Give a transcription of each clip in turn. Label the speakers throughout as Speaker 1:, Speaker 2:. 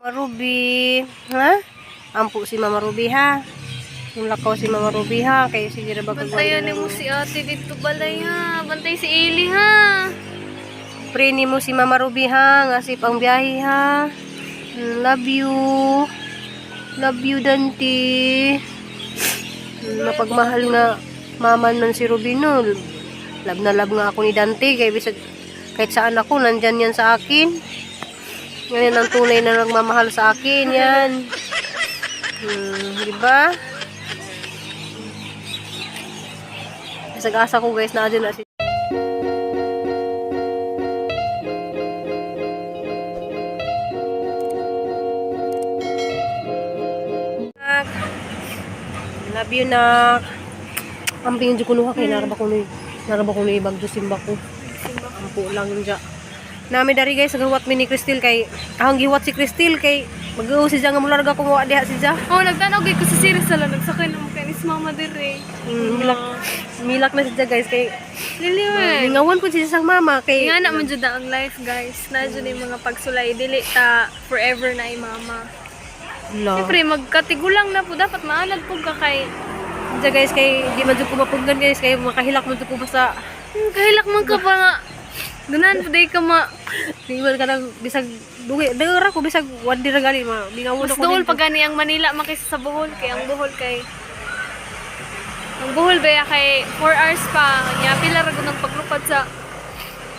Speaker 1: Ruby, ha? Ampo si Mama Ruby ha. Yung lakaw si Mama Ruby ha, kayo sige ra ba kag
Speaker 2: Bantayan mo si ate dito balay ha. Bantay si Eli ha.
Speaker 1: Pray nimo si Mama Ruby ha, nga safe ang biyahe ha. Love you. Love you, Dante. Mapagmahal nga mama man si Ruby no. Love na love nga ako ni Dante kay bisag kahit saan ako nandyan yan sa akin. Ngayon ang tunay na nagmamahal sa akin yan. Di ba? Bisag asa ko guys na dyan na si Nak. Love you, nak. Ang pingin ko nuha kay naraba ko ni bagyo simba ko. Ampo lang dya. Nami dari guys, naghuwat mi ni Cristel kay ahong gihuwat si Cristel kay mag-uo si nga mularga ko wa diha si Ja.
Speaker 2: Oh, nagtanaw gay ko sa series sala nagsakay na mo kay ni si mama dire.
Speaker 1: Milak milak na si Ja guys kay
Speaker 2: Lili we.
Speaker 1: lingawan po siya sa mama kay
Speaker 2: Nga na man jud na ang life guys. Na jud yung mga pagsulay dili ta forever na ay mama.
Speaker 1: La.
Speaker 2: Siyempre magkatigulang na po dapat maanad po ka kay
Speaker 1: Ja guys kay di man jud ko mapunggan guys kay makahilak man jud ko basta
Speaker 2: Kahilak man ka pa nga. Gunahan po day ka ma.
Speaker 1: di man ka nang bisag dugi dagara ko bisag one day ra gali ma lingawan
Speaker 2: Mas
Speaker 1: ako
Speaker 2: dool
Speaker 1: dito.
Speaker 2: pag gani ang Manila makisa sa Bohol kay ang Bohol kay ang Bohol ba kay 4 hours pa nya pila ra gud ang paglupad sa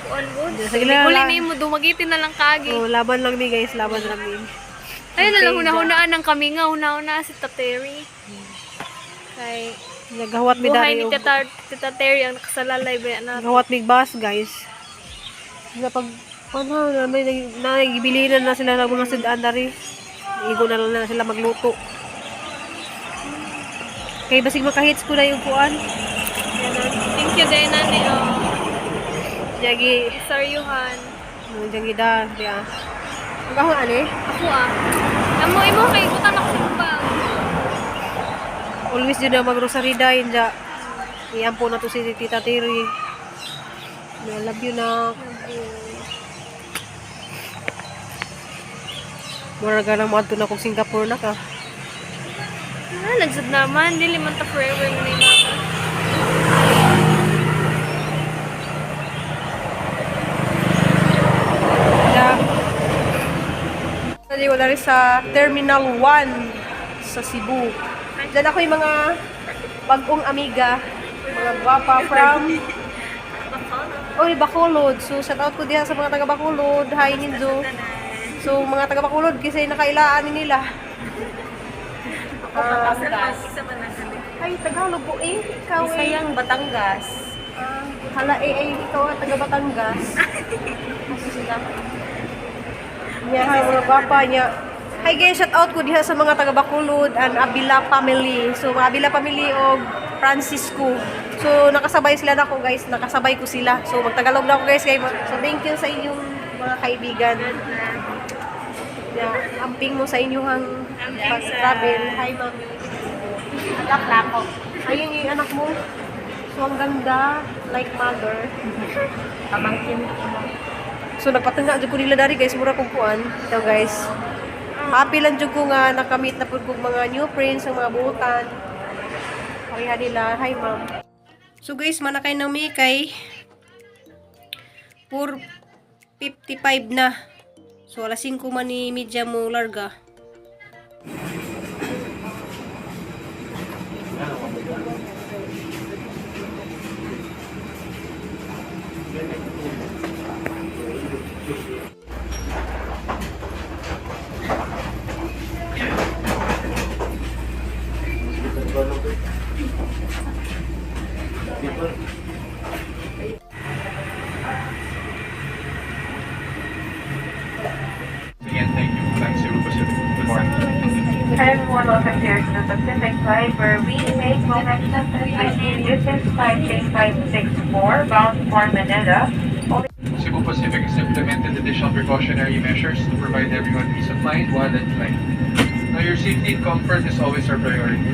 Speaker 2: kuan gud.
Speaker 1: Sige lang,
Speaker 2: Uli
Speaker 1: lang.
Speaker 2: nimo dumagitin na lang kagi.
Speaker 1: Oh, laban lang ni guys, laban lang ni.
Speaker 2: Ayun na lang hunahunaan ang kami nga hunahuna si Tita Terry. Kay
Speaker 1: Naghahuwat mi
Speaker 2: buhay
Speaker 1: dari
Speaker 2: ni
Speaker 1: og
Speaker 2: Tita Terry ang nakasalalay ba na.
Speaker 1: naghahuwat mig bus guys. Sa pag ano na may nagibilinan na sila ng mga sudan dari. Igo na lang na sila magluto. Kay basig makahits ko na yung kuan.
Speaker 2: Thank you day nani oh.
Speaker 1: Yagi,
Speaker 2: Sir Yuhan.
Speaker 1: jagi da, diya. Ang ako ani?
Speaker 2: Ako ah. Amo imo kay butan ako sa bag.
Speaker 1: Always din na magrosary dahin ja. Iampo na to si Tita Terry. I love you na. Mura ka lang maadto na kung Singapore na ka.
Speaker 2: Ah, nagsad naman. Dili man ta forever na ni mama.
Speaker 1: Yeah. Nandito ko na sa Terminal 1 sa Cebu. Diyan ako yung mga bagong amiga, mga gwapa from Oy, Bacolod. So, shout out ko diha sa mga taga Bacolod. Hi, Ninzo. So, mga taga Bacolod kasi nakailaan ni nila.
Speaker 3: Batangas.
Speaker 1: Ay, Tagalog po eh. Ikaw eh.
Speaker 3: Isayang Batangas.
Speaker 1: Ah, hala eh, ay, ikaw ang taga Batangas. Asa sila? Niya, ha, mga gwapa niya. Hi guys, shout out ko diha sa mga taga Bacolod and Abila family. So, mga Abila family og Francisco. So, nakasabay sila nako guys, nakasabay ko sila. So, magtagalog na ako guys kay so thank you sa inyong mga kaibigan. Ya, amping mo sa inyong pag-travel. Hi, mami.
Speaker 3: Anak na ako.
Speaker 1: Ayun yung anak mo. So, ang ganda. Like mother.
Speaker 3: Pamangkin.
Speaker 1: So, nagpatanga jud ko nila dari guys. Mura kong kuan. Ito guys. Happy lang jud ko nga nakamit na pud kog mga new friends, ang mga buutan. Pareha nila. Hi, ma'am. So guys, manakay na mi kay 4:55 na. So, alas 5 man ni media mo larga.
Speaker 4: Again, thank you. Thanks, Cebu Pacific. Good morning.
Speaker 5: Hi everyone, welcome here to the Pacific Flight where we make moments of transition. This is flight 6564 bound for Manila.
Speaker 4: Cebu Pacific has implemented additional precautionary measures to provide everyone peace of mind while in flight. Now, your safety and comfort is always our priority.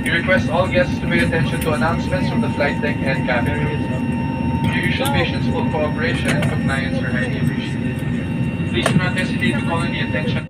Speaker 4: We request all guests to pay attention to announcements from the flight deck and cabin crew. Your usual patience, full cooperation, and compliance are highly appreciated. Please do not hesitate to call any attention.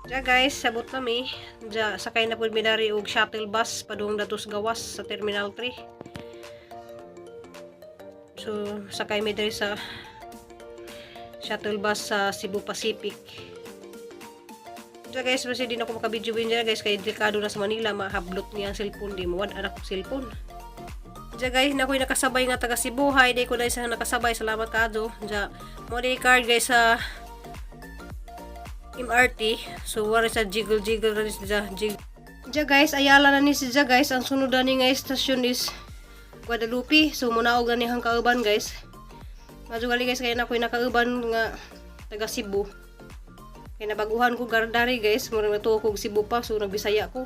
Speaker 1: Ja guys, sabot na mi. Ja, sakay na pud mi dari og shuttle bus padung datos gawas sa Terminal 3. So, sakay mi diri sa shuttle bus sa Cebu Pacific. Ja guys, basta di na ako maka-video niya guys kay delikado na sa Manila, mahablot niya ang cellphone, di mo wad anak ko cellphone. Ja guys, na ako'y nakasabay nga taga Cebu. Hi, di ko na isa nakasabay. Salamat kaado. Ja, mo di card guys sa MRT. So, wala sa jiggle-jiggle rin siya. Jig. Ja guys, ayala na ni siya guys. Ang sunod na ni nga istasyon is Guadalupe. So, munaog na ni hang kauban guys. Madyo gali guys, kaya na ako'y nakauban nga taga Cebu. Kaya nabaguhan ko gardari guys. Murag natuo kog Cebu pa. So, nagbisaya ko.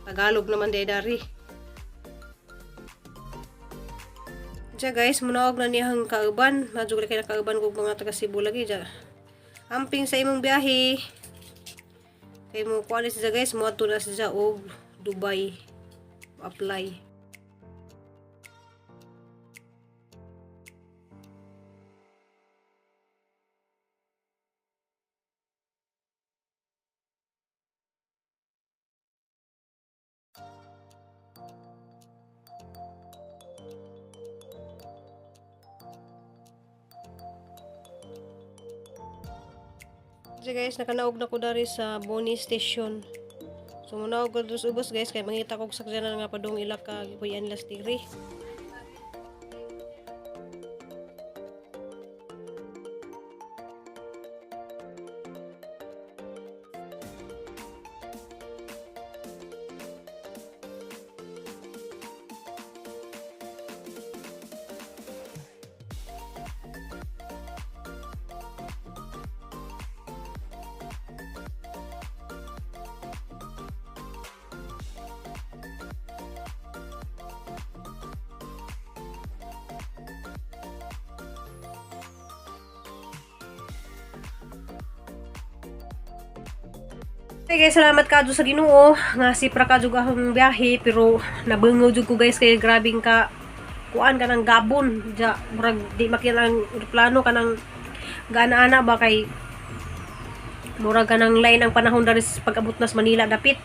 Speaker 1: Tagalog naman di dari. Ja guys, munaog na niya ang kauban. Madyo gali kay nakauban kog mga taga Cebu lagi ja. Amping sa imong biyahe. Kay mo kuan siya guys, moadto na siya og Dubai. Apply. So guys, nakanaog na ko dari sa Boni Station. So munaog ko dos ubos guys kay mangita kog sakyanan nga padung ila ka gipuy-an last degree. Okay guys, salamat kadyo sa Ginoo nga sipra kadyo akong biyahe pero nabangaw jud ko guys kay grabing ka kuan ka ng gabon ja murag di makita ang eroplano kanang gaana-ana ba kay murag kanang line ang panahon dari sa pag-abot na sa Manila dapit.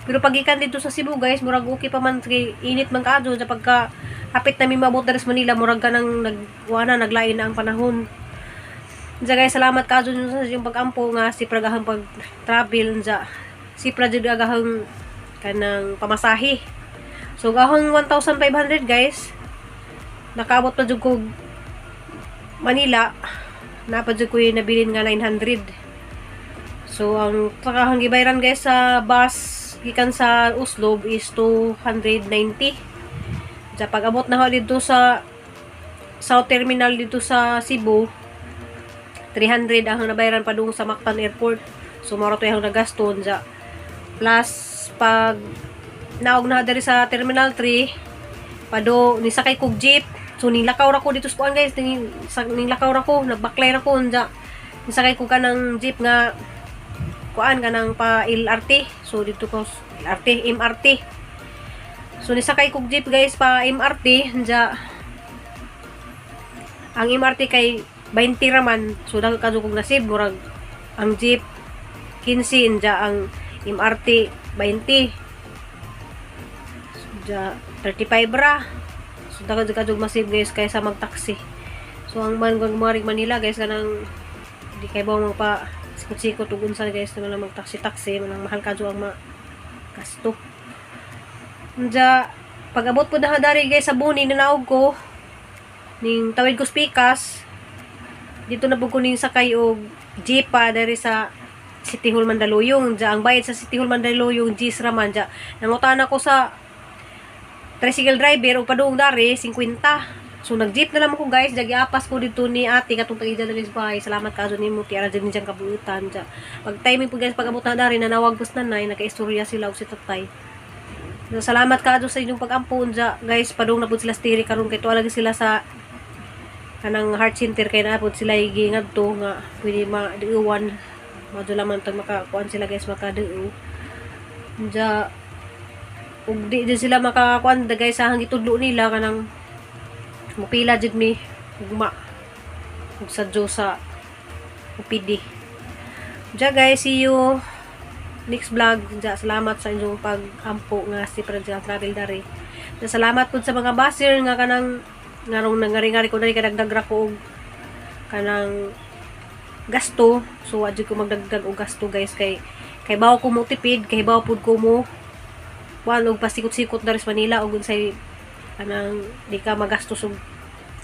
Speaker 1: Pero pagikan dito sa Cebu guys, murag okay pa man kay init man kaadyo ja pagka hapit na mi maabot dari sa Manila murag kanang nagwana naglain na ang panahon. Diya guys, salamat ka dyan sa iyong pag-ampo nga si pragahang pag-travel diya. Si pra jud agahang kanang pamasahe. So gahong 1,500 guys. Nakaabot pa jud kog Manila. Napa jud ko yung nabilin nga 900. So ang takahang gibayran guys sa bus gikan sa Oslob is 290. Diya pag-abot na ho dito sa South Terminal dito sa Cebu, 300 ang nabayaran pa doon sa Mactan Airport. So, maro to yung nagasto dya. Plus, pag naog na diri sa Terminal 3, pado, nisakay kog jeep. So, nilakaw ra ko dito sa kuan guys. Nilakaw ra ko, nagbaklay ra ko dya. Nisakay ko kanang jeep nga kuan kanang pa LRT. So, dito ko LRT, MRT. So, nisakay kog jeep guys pa MRT dya. Ang MRT kay 20 raman. So dagko kadto kog nasib murag ang jeep 15 dya ang MRT 20. So, dya 35 ra. So dagko kadto masib guys kaysa magtaxi. So ang man kung marig Manila guys kanang di kay bawo magpa sikot-sikot ug unsa guys naman ang magtaxi-taxi manang mahal kadto ang ma gasto. Dya pag-abot po na dari guys sa Boni nanaog ko ning tawid ko spikas dito na po ko ning sakay og jeep pa diri sa City Hall Mandaluyong. Diya, ang bayad sa City Hall Mandaluyong G's raman diya. Nangutana ko sa tricycle driver og padung dari 50. So nag-jeep na lang ako guys, diya giapas ko dito ni ate katong taga dyan sa bahay. Salamat ka nimo tiara dyan diyang kabuutan diya. Pag timing po guys pag-abot na dari nanawag ko sa nanay, nakaistorya sila og si tatay. So, salamat ka sa inyong pag-ampon diya guys, padung na pud sila stiri karon kay tuwa lagi sila sa kanang heart center kay naa pud sila gingadto nga pwede madiuwan madula man tag makakuan sila guys makadiu diya ug di din sila makakuan da guys sa gitudlo nila kanang mupila jud mi ugma ug sa Dios sa OPD. Ja guys, see you next vlog. Ja, salamat sa inyong pag-ampo nga si Pradya Travel dari. Ja, salamat pud sa mga baser nga kanang ngarong nangari-ngari ko dari kadagdag ra ko og kanang gasto. So wa jud ko magdagdag og gasto guys, kay kay bawo ko mo tipid, kay bawo pud ko mo kuan og pasikot-sikot dari sa Manila og unsay kanang di ka magastos og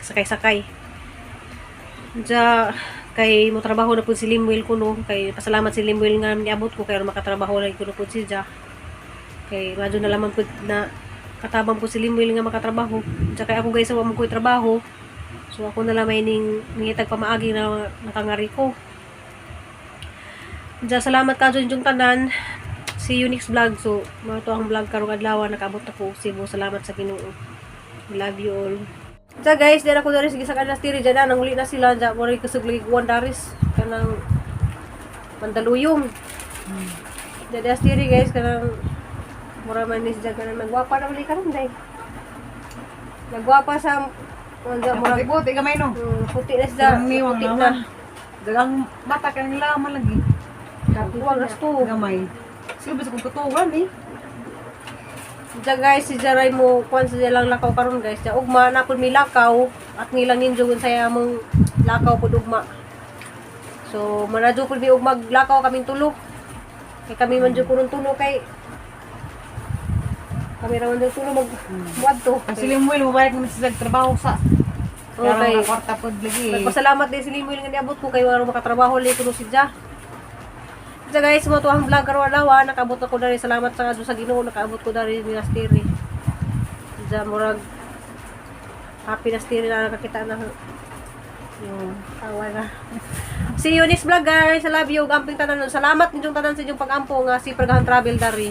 Speaker 1: sakay-sakay. Ja, kay mo trabaho na pud si Limuel ko no, kay pasalamat si Limuel nga niabot ko kay aron makatrabaho lagi ko na pud si Ja. Kay madyo na lamang pud na katabang po si Limuel nga makatrabaho. Ja, kay ako guys, wa mo ko'y trabaho. So ako na lamay ning nangitag pamaagi na nakangari ko. Ja, salamat ka dyan yung tanan. See you next vlog. So, mao to ang vlog karong adlaw, nakaabot ako Cebu. Salamat sa Ginoo. Love you all. Ja guys, dira ko diri sige sa kanas tiri dyan na nanguli na sila ja mo kusog lagi kuwan daris kanang Mandaluyong. Dyan tiri guys, kanang mura man ni siya kanang nagwapa na uli karon day. Nagwapa sa mura mura
Speaker 3: Puti gamay no.
Speaker 1: Puti na siya.
Speaker 3: Dagang niwang
Speaker 1: Puti na.
Speaker 3: naman. Dagang mata ka nila man lagi.
Speaker 1: Kuwang gasto.
Speaker 3: Gamay. Sige ba sa kong katuwan eh.
Speaker 1: Diya guys, si Jaray mo, kuan sa lang lakaw karon guys. Diya ugma na pud mi lakaw at ngilang ninjo gun saya mong lakaw pud ugma. So, manadyo pud mi og maglakaw kaming tulo. Kay kami man jud kunon tulo, kay kami ra man jud tulo mag muadto.
Speaker 3: Ang sila mo mabalik naman sila trabaho sa.
Speaker 1: Okay.
Speaker 3: Pero kwarta pod lagi.
Speaker 1: Nagpasalamat din si Limuel nga niabot ko kay wala makatrabaho li kuno si Ja. So guys, mo to ang vlog karon adlaw, nakaabot ako diri. Salamat sa Dios sa Ginoo, nakaabot ko diri ni Astiri. Ja, murag happy na stiri na nakakita na yung tawa na. See you next vlog guys. I love you. Amping tanan. Salamat ninyong tanan sa inyong pag-ampo nga si Pragahan Travel dari.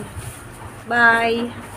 Speaker 1: Bye.